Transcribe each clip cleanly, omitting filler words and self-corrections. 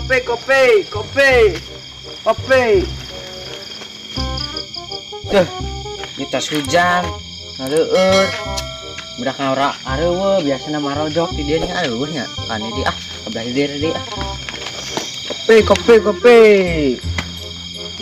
Kopi, kopi, kopi. Kopi. Duh, ini tas hujan. Ngaleueur. Budak ngora areueuh biasana marojok di dieu nya areueuh nya. Kan di ah, kebelah di dieu ah. Kopi, kopi, kopi.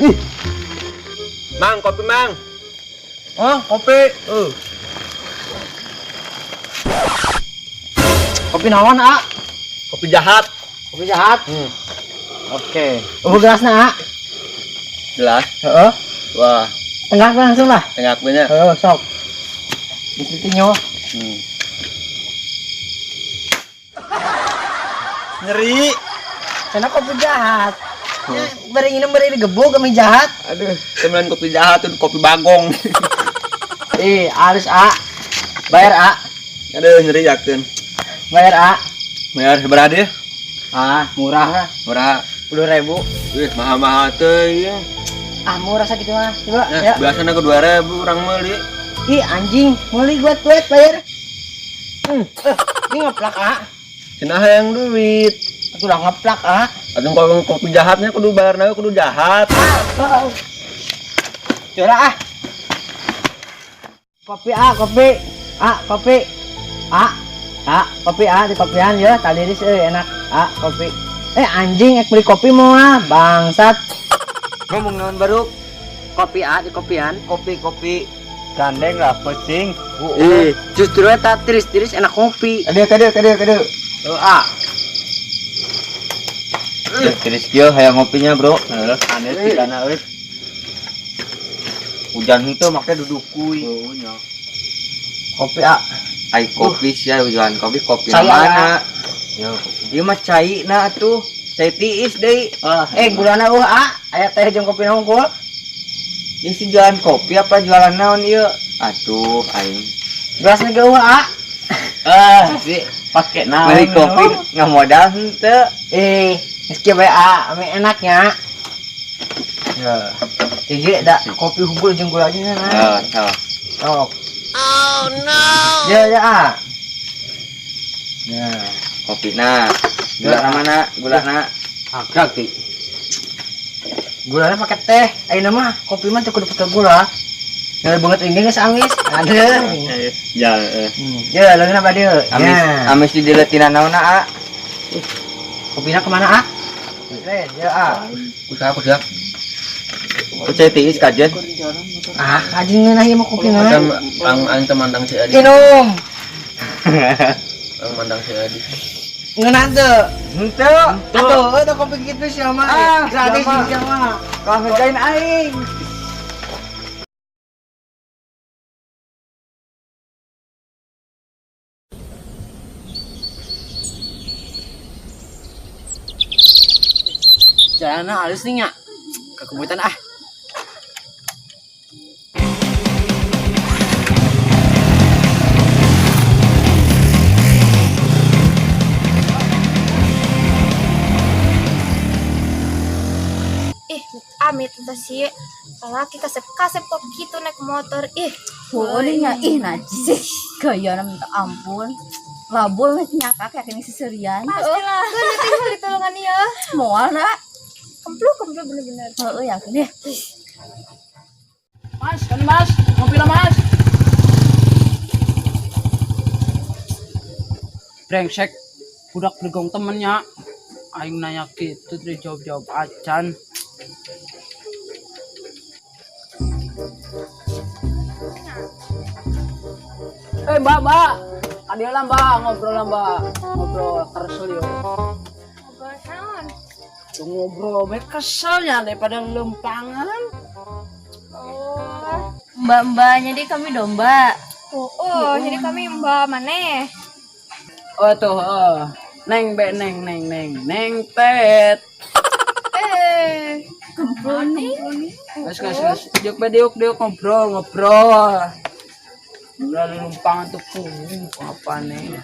Ih. Mang, kopi, Mang. Oh, kopi. Kopi naon, A? Kopi jahat. Kopi jahat? Oke. Oh, gelasna, A? Gelas. Heeh. Wah, Tengah langsung lah. tengah nya. Heeh, sok. Di situ nyo. Nyeri. Karena kopi jahat. Ya, beri minum beri digebuk kami jahat. Aduh, temenan kopi jahat tuh kopi bagong. Eh, harus A. Bayar A. Aduh, nyeri yakin. Bayar A. Bayar berapa deh? Ah, murah lah. Murah. 10.000. Wih, mahal-mahal tuh ya. Ah, murah sakit mah. Coba Nah, ya. biasanya ke 2.000 orang beli. Ih, anjing, beli buat duit bayar. Ini ngeplak A. Cenah yang duit. Atuh lah ngeplak A. Aduh kalau kopi jahatnya kudu bayar nawe kudu jahat. Ah, Coba ah. Kopi A, kopi. A, kopi. A. A, kopi A di kopian ya, tadi ini enak. A, kopi. Anjing, ek beli kopi mau ah, bangsat. Ngomong naon baru? Kopi A di kopian. Kopi kopi. Gandeng lah pusing. Eh, justru eta tiris-tiris enak kopi. Kade kade kade kade. Oh, A. Tiris kieu hayang ngopinya, Bro. Aneh sih kana euy. Hujan henteu make duduk kuy. Oh, nya. Kopi A. Ai kopi sia jualan kopi kopi Cai, mana? Yo, ieu mah cai na atuh. Cai tiis deui. Gulana eueuh A. Aya teh jeung kopi naon kul? Ieu si jualan kopi apa jualan naon ieu? Atuh aing. Gelasna ge eueuh A. Ah, si Pake naon? beli kopi nggak modal henteu. Geus kieu bae A, ame enaknya. Ya. Jadi da kopi unggul jeung gula aja nah. Oh, salah. Sok. Oh no. Ya ya A. Ya. Kopi na. Gula na mana? Gula na. Agak ti. Gulanya pakai teh. Ayeuna mah kopi mah teu kudu pakai gula. Nyari banget ini geus amis. Ada. Ya, Ya, leungeun apa dieu? Amis, Ya. amis di diletina naonna A? Kopina kemana A? Ya A. Usaha aku siap. Percaya tiis kajian. Ah, kajian ngeunah ieu mah kopina. Macam ang ang temandang si Adi. Minum. Ang mandang si Adi. Ngeunah teu? Henteu. Atuh, eta kopi kitu sia mah. Ah, Gratis sia mah. sia mah. Kalau ngerjain aing. Jalanna halus nih nya. Kekebutan ah. Ih, amit entah sih. Laki kasep-kasep kok gitu naik motor. Ih, Pokoknya ih najis gaya minta ampun. Labul nyakak yakin seserian. pastilah. Kan nanti mau ditolongan ya. Moal nak. Kemplu-kemplu bener-bener. Heeh yakin ya. Mas, kan mas, ngopi lah mas. Brengsek, budak begong temennya. Aing nanya gitu, dia jawab-jawab acan. Mbak, mbak, adil lah mbak, ngobrol lah mbak, ngobrol kesel yo. Ngobrol naon? Tuh ngobrol, baik keselnya daripada lempangan. Oh. Mbak-mbak, jadi kami domba. Oh, jadi kami mbak mana? Oh tuh, oh. Neng be neng neng neng neng tet. Kempul nih. Gas gas gas. Diuk be diuk diuk ngobrol ngobrol. Ngobrol lumpangan tuh apa nih?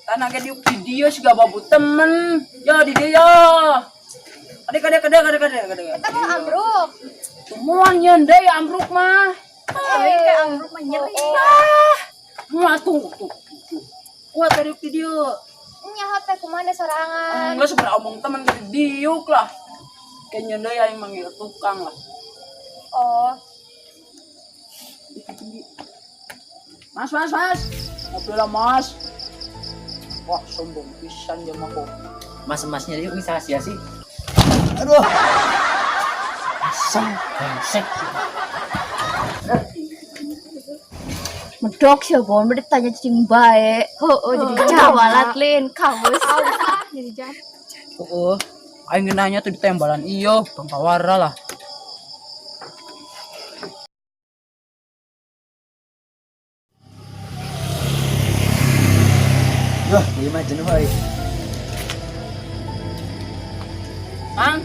Tanah ge diuk di dia sih gak babu temen. Ya di dia ya. Adek adek adek adek adek adek. Kita mau ambruk. Semua nyende ya ambruk mah. Kayak ambruk mah nyeri. Ah, Wah tuh tuh. Tuh. Wah tadi di dia. Nya teh kumaha sorangan. Enggak sebenarnya omong teman dari diuk lah. Kayaknya deh yang manggil tukang lah. Oh, Mas, mas, mas. Ngobrol lah, mas. Wah, sombong pisan dia mah kok. Mas-masnya dia bisa sia sih. Aduh. Asem, brengsek. Medok sih bon, tanya cicing bae. oh, jadi Kan kawalat lin, kamus. Jadi jam. Oh, aing nanya tuh di tembalan iyo, Bang Kawara lah. Wah, ieu mah jenuh euy. Mang,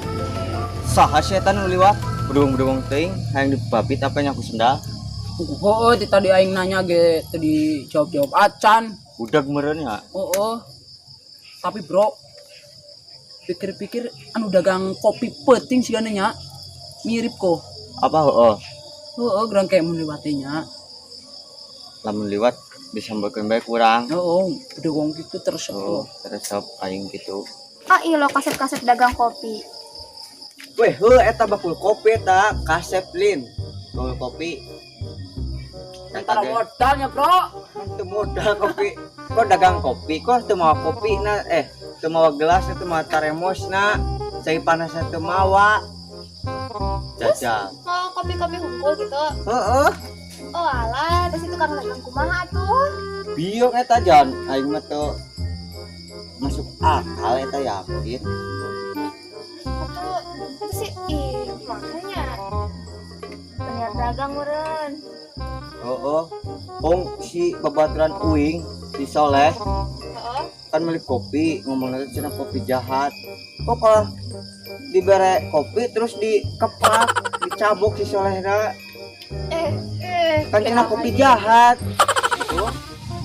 Saha setan nu liwat? Bedung-bedung teuing hayang dibabit apa nya ku sendal. oh, ti tadi aing nanya ge tadi jawab-jawab acan. Budak meureun ya. Oh. Tapi bro, pikir-pikir anu dagang kopi peting sih nya mirip kok. Apa heeh? Heeh, gerang kayak mun liwatinya. Lamun liwat disambarkeun bae kurang. Heeh, udah wong gitu terus. Oh, resep aing gitu. Ah, iya lo kasep-kasep dagang kopi. Weh, heuh eta bakul kopi eta kasep lin. Bakul kopi. Eta Antara ge modalnya, bro. kan teu modal kopi. Kok dagang kopi, kok teu mawa kopi na teu mawa gelas, teu mawa termosna, cai panasna teu mawa. Jajal. Mau kopi-kopi hunkul gitu. Heeh. Oh alah, terus itu tukang dagang kumaha tuh. Biung eta jan, aing mah teu masuk akal eta yakin. Atau itu sih, ih, makanya. Bener dagang meureun. Heeh. Ong si babaturan uing si Soleh Heeh. kan beli kopi ngomong nanti cenah kopi jahat kok kalau dibere kopi terus dikepak dicabok si Solehna Eh, eh. kan cenah kopi jahat gitu.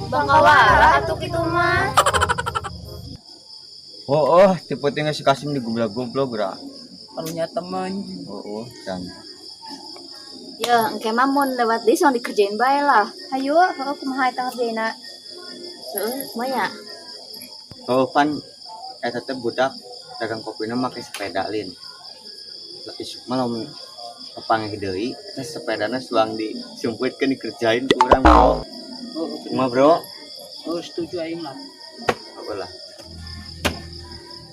Bang Kawara atuh kitu mah. Oh, tipe tinggal si Kasim digoblok-goblok geura. Karunya temen. Oh, dan Ya, engke mah mun lewat deui soang dikerjain bae lah. Hayu, heeh kumaha eta ngerjaina. Heeh, kumaha ya? oh pan eta teh budak dagang kopina make sepeda lin. Lah isuk mah lamun kepanggih deui eta sepedana suang disumputkeun dikerjain ku urang bro. Oh, Kumaha bro? oh, setuju aing lah. Apa lah?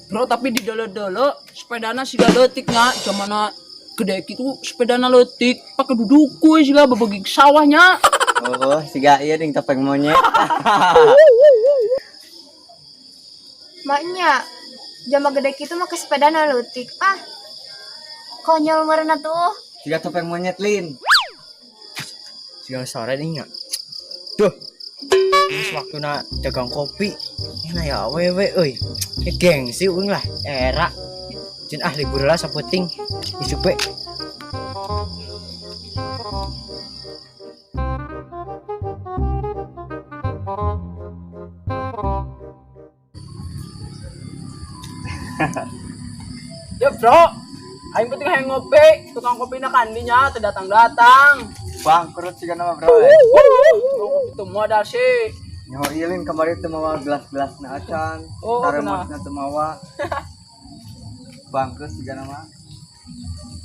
Bro, tapi di dolo-dolo sepedana siga leutik nya, zamana gede gitu sepedana leutik, pakai duduku siga bebegi sawahnya. Oh, siga ieu ding topeng monyet. Maknya jama gede kitu mah ke sepedana leutik. Ah, Konyol meureun atuh. Siga topeng monyet lin. Siang sore nih nggak. Duh. Ini waktu dagang kopi. Ini ya awewe euy. Ini gengsi uing lah era. Jin ah libur lah saputing. Isuk be. Ya bro, aing penting hayang ngopi, tukang kopi na kandinya teu datang-datang. Bangkrut siga nama bro. Tukang kopi teu modal sih. Nyaho ieu lin kamari teu mawa gelas-gelas na acan. Oh, Termosna teu mawa. Bangkrut siga nama.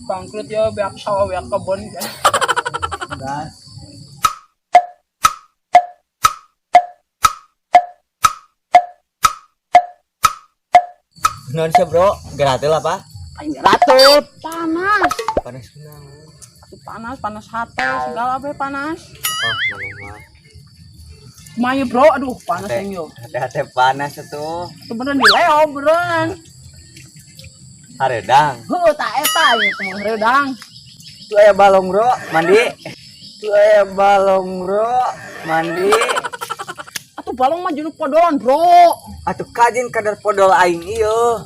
Bangkrut ya, beak sawah, beak kebon. Gas. Naon sih bro? Gratis lah pak? Aing ratul, panas. Panas kunaon? Atuh panas, panas hate, segala be panas. Oh, maneh mah. Kumaha bro, aduh panas aing yo. Hate-hate panas itu. Itu beneran di leo beneran. Haredang. Heuh, tak eta ieu teh redang. Tuh aya balong bro, mandi. Tuh aya balong bro, mandi. Atuh balong mah jenuh podolan, bro. Atuh kajin kadar podol aing ieu.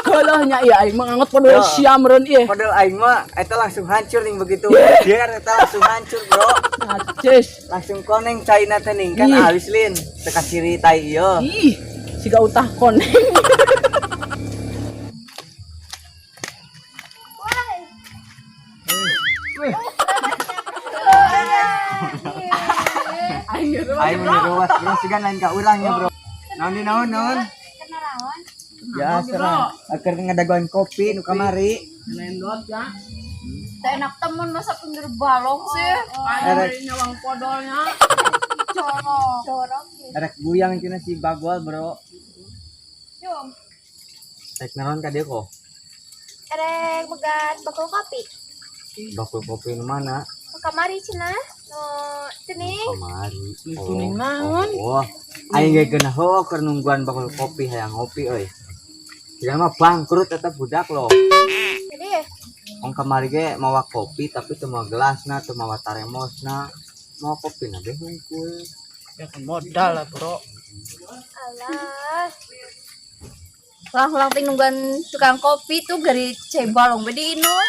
Kelahnya iya aing mah nganget podol Ya. sia meureun ieu. Podol aing mah eta langsung hancur nih begitu. Biar eta langsung hancur bro. Najis. Langsung koneng caina teh ning kan Ih. halus lin. Teu kaciri tai ieu. Ih, siga utah koneng. Aing geus Aing menyerah bro, sigan lain ka urang ya bro. Naon di naon naon? Kenarawan. Ya serang. Akhirnya ngadagoan kopi nu kamari. Nendot ya. Teu enak temen masa pinggir balong sih. Aing nyawang podolnya. Jorok. Jorok ya. Erek guyang cenah si Bagol bro. Jom. Rek naon ka dieu kok? Erek megat bakul kopi. Bakul kopi nu mana? Nu kamari cenah. Nu cening. Kamari. Tuning naon? Oh, aing ge geunah heuh keur nungguan bakul kopi hayang ngopi euy. Siga mah bangkrut eta budak loh. Jadi ya. Ong kamari ge mawa kopi tapi teu mawa gelasna, teu mawa taremosna. Mawa kopina ge hungkul. Ya kan modal lah bro. Alah. Lang-lang ting nungguan tukang kopi tuh gari cai balong be diinum.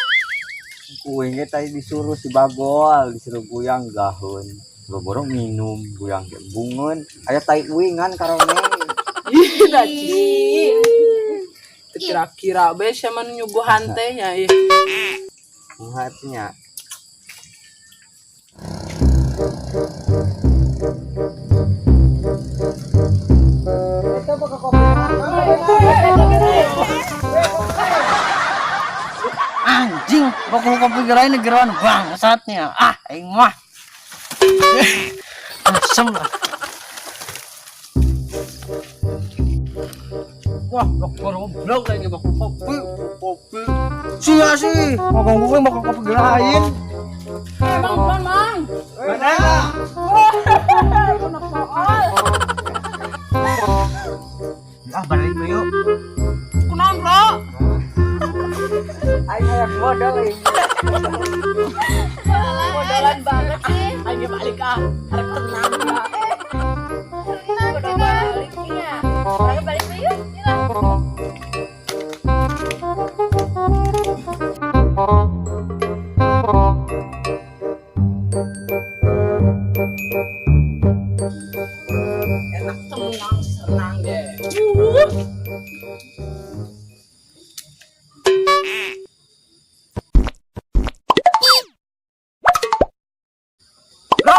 Kuing ge tadi disuruh si Bagol, disuruh guyang gahun. Boro-boro minum, guyang ge bungeun. Aya tai uingan karone. Ih, najis. Kira-kira be sama nyuguhan teh nya ih. Kumaha nya? Anjing, bakul kopi gerain geroan bangsatnya. Ah, aing mah. Asem lah. Wah, bakul goblok lagi bakul kopi, kopi. Sia sih, ngomong gue bakul kopi gerain. Mang, mang, mang. Mana? Ah, balik mah yuk. Kunaon, bro? Aing hayang modal aing. Modalan banget sih. Aing ge balik ah. Arek tenang ya. Tenang Udah cenah. balik ya. Balik balik yuk. Yuk. Enak tenang, senang deh. Bro,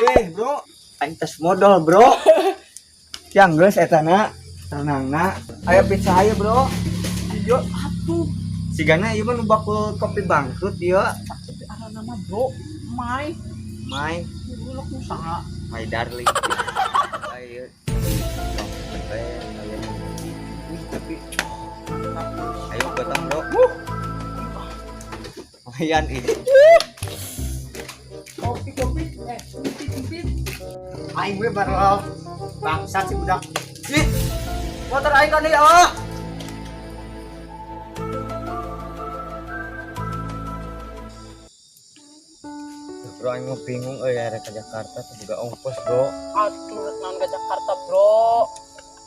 Eh, bro, aing tes modal, bro. Yang geus eta na, tenangna. Aya pizza aya, bro. yo atuh. Sigana ieu mah nu bakul kopi bangkrut ieu. Tapi ada nama bro, Mai. My, Lu usaha. my darling. Ayo. Wih, tapi ayo gotong, bro. Lumayan ini. Kopi kopi, sumpit sumpit. Aing gue baru bangsat si budak. Ih, motor aing kan ya Allah. Bro, aing mah bingung euy arek ke Jakarta tuh juga ongkos, bro. Aduh, rek naon ke Jakarta, bro.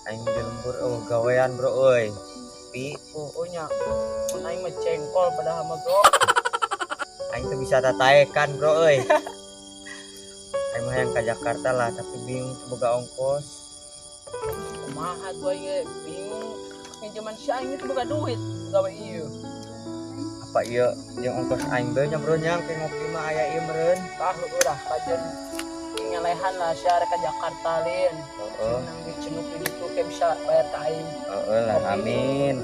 Aing di lembur eueuh gawean, bro euy. Tapi Oh, oh nya. Mun aing mah jengkol padahal mah, bro. aing tuh bisa tataekan, bro euy. Aing mah yang ke Jakarta lah, tapi bingung tuh boga ongkos. Kumaha tuh aing ge bingung. Pinjaman si aing itu boga duit gawe ieu. Apa ieu jeung ongkos aing bae nya bro nya kayak ngopi mah aya ieu meureun. Tah udah kajian ngelehan lah si arek ke Jakarta lin. Heeh. Senang dicenuk itu kayak bisa bayar ka aing. Heeh lah, amin.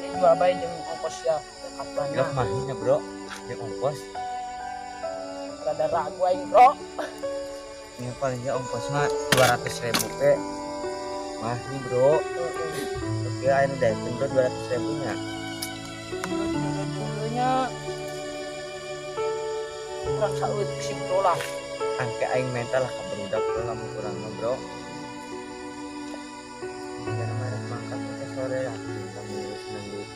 Ya jual bae jeung ongkos ya Jakarta Ilok mah nya bro, jeung ongkos. Rada ragu aing, bro. Ini paling ya ongkos mah 200.000 teh. Mah ini bro. Oke, aing udah bro 200.000 nya. Dulunya kurang saeutik sih bro lah. Angke aing mental lah ka barudak bro lamun kurang mah bro. Jangan marah mangkat ke sore ya. Kamu senang duit.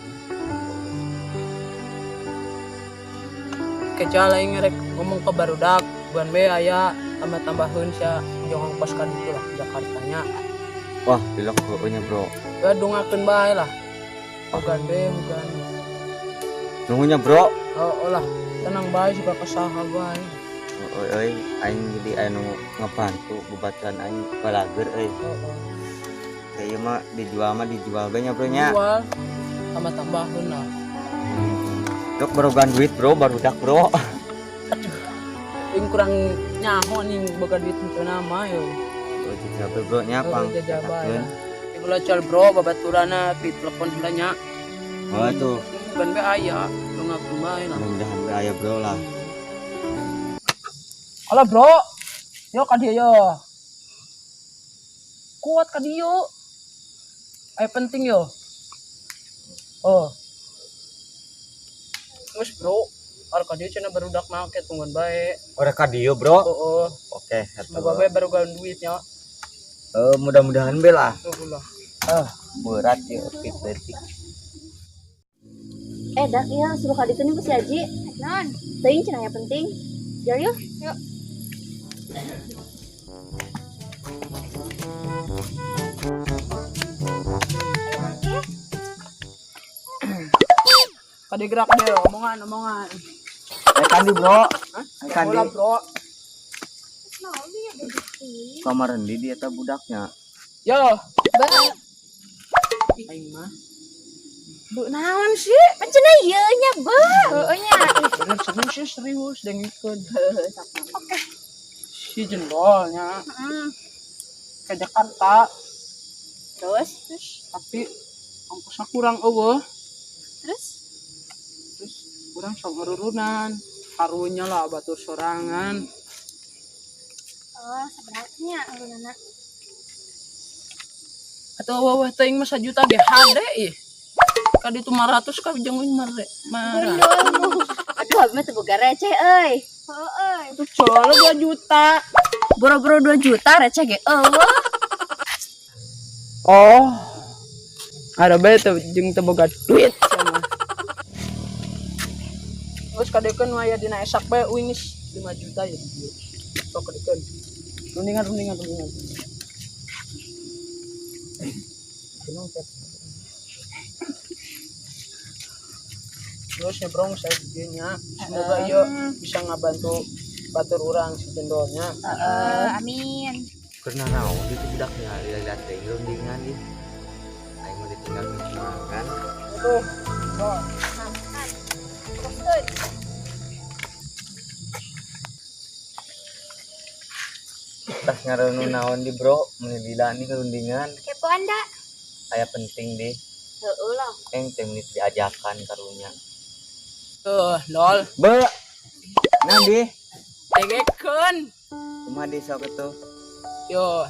Kecuali aing rek ngomong ke barudak, buan be aya tambah-tambaheun sia jeung ongkos ka ditu lah Jakartanya. Wah, dilok heueuh nya bro. Ya dongakeun bae lah. Hogan be, hogan. Nunggunya bro. Oh, oh lah, tenang bae juga kesaha bae. Euy euy, aing jadi anu ngebantu bebaturan aing balager euy. Heeh. Kayak mah dijual bae nya bro nya. Jual tambah-tambaheun lah. Dok barogan duit bro, barudak bro. Aing kurang Nyaho nih boga duit henteu nama yo. Oh, jajaba bro nya pang. Oh, jajaba ya. Ibu cal bro babaturana pi telepon heula nya. Oh tuh. Ban be aya, dongak bae lah. Mudah-mudahan be aya bro lah. Alah bro. Yo ka dieu yo. Kuat ka dieu. Aya penting yo. Oh. Geus bro. Al ka dieu cenah barudak make tungguan bae. Ora ka dieu bro. Heeh. Oke, semoga bae baru gaun duitnya. Mudah-mudahan be lah. Heeh lah. Ah, berat ya pit detik. Dak iya suruh ka ditu nih ku si Aji. Non. Teuing cenah aya penting. Jal yuk. Yuk. Kade gerak deh, omongan, omongan. Kandi bro. Hah? Kandi. Bola bro. Kamar di dia eta budaknya. Yo. Ba. Aing mah. Bu naon sih? Pan cenah ieu nya, Be. Heueuh nya. Bener seneng sih serius dengikeun. Heeh, sok. Oke. Si jendolnya Heeh. ke Jakarta. Terus? Terus tapi ongkosnya kurang eueuh. Terus? Terus kurang sok ngerurunan. Karunya lah batur sorangan. Oh, sebenarnya urunana. Atau wawah teuing mah sajuta ge hade ih. Kadi itu 500 ka jeung euy mare. Marah. Aduh, abi mah teu boga receh euy. Heeh. Itu colo 2 juta. Boro-boro 2 juta receh ge eueuh. Oh. Ada bae teu jeung teu boga duit sama. Geus kadekeun aya dina esak bae uing geus 5 juta ya. Sok kadekeun. Rundingan rundingan rundingan. Terus ya bro, saya nya semoga yo bisa ngabantu batur urang si jendolnya. Amin. Karena naon itu budak ya lihat teh rundingan ih. Aing mah ditinggal sorangan. Tuh. Bro. Tas ngareunun naon di bro, mun lila nih rundingan. Kepo anda. Aya penting deh. Heeh lah. Eng teh menit diajakan karunya. Tuh, lol. Be. Nah di. Tegekeun. Kumaha di sok itu? Yo,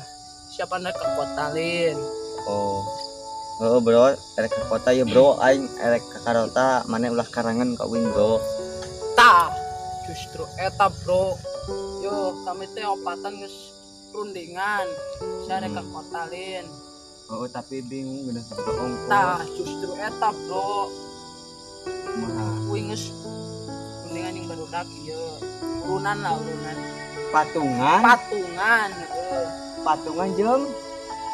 siapa naik ke kota lin? Oh. Oh bro, erek ke kota ya bro, aing erek ke Karota, mana ulah karangan ka uing bro. Tah, justru eta bro. Yo, kami teh opatan geus rundingan. Saya rek ke kota lin. Oh, tapi bingung geus ongkos. Tah, justru eta bro. Kumaha? Uing geus rundingan yang barudak ieu. Urunan lah, urunan. Patungan? Patungan, heeh. Patungan jeung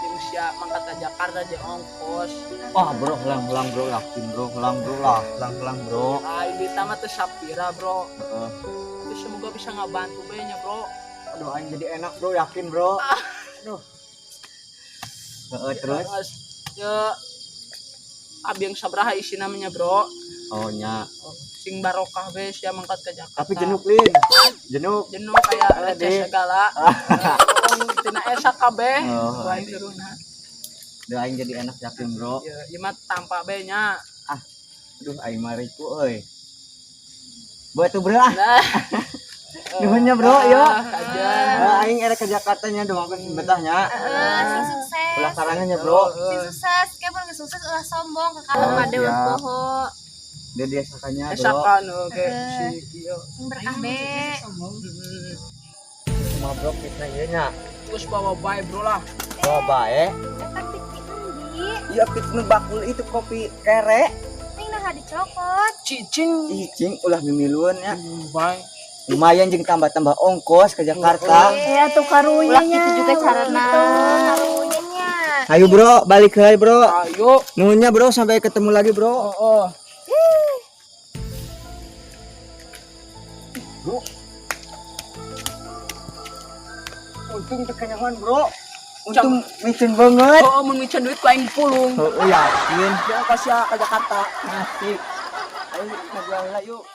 Jeung sia mangkat ka Jakarta jeung ongkos. Wah bro, lang-lang bro, yakin bro, lang bro lah, lang-lang bro. Ah, duit mah teu sapira bro. Heeh. Tapi semoga bisa ngabantu bae nya bro. Aduh, aing jadi enak bro, yakin bro. Aduh. Heeh, terus? Ya, abi yang sabraha isi namanya bro. Oh nya. Sing barokah be sia mangkat ke Jakarta. Tapi jenuk lin. Jenuk. Jenuk kayak Ah, receh di. segala. Tina esak kabeh. Oh, Wah, turunna. Duh, aing jadi enak yakin bro. Ya, ieu mah tampa be nya. Ah. Aduh, aing mah riku euy. Buat tuh bro ah. Nah. Nuhunnya bro, yo. Aja. Aing erek ke Jakarta nya doakeun betahnya. Heeh, sing sukses. Ulah karangan ya bro. Sing sukses, kayak mun geus sukses ulah sombong ke kalau Oh, pada ulah siap. poho. Dia biasakannya bro. Esakan oke Heeh. si ieu. Sing berkah be. Hmm. Cuma bro fitnah ieu nya. Terus bawa bae bro lah. Bawa bae. Eta pit endi? Iya fitnah bakul itu kopi kere. Ting nah dicokot. Cicing. Cicing ulah mimiluan ya. Bae. Lumayan jeung tambah-tambah ongkos ke Jakarta. Ya tuh karunya Ulah gitu juga carana. Karunya nya. Ayo bro, balik heula bro. Ayo. Nuhunnya bro, sampai ketemu lagi bro. Oh, oh. Bro. Untung teu kanyahoan bro. Untung micin banget. Oh, mun micin duit ku aing pulung. Oh, yakin. Ya kasih ke Jakarta. Asik. Ayo ngobrol lah yuk.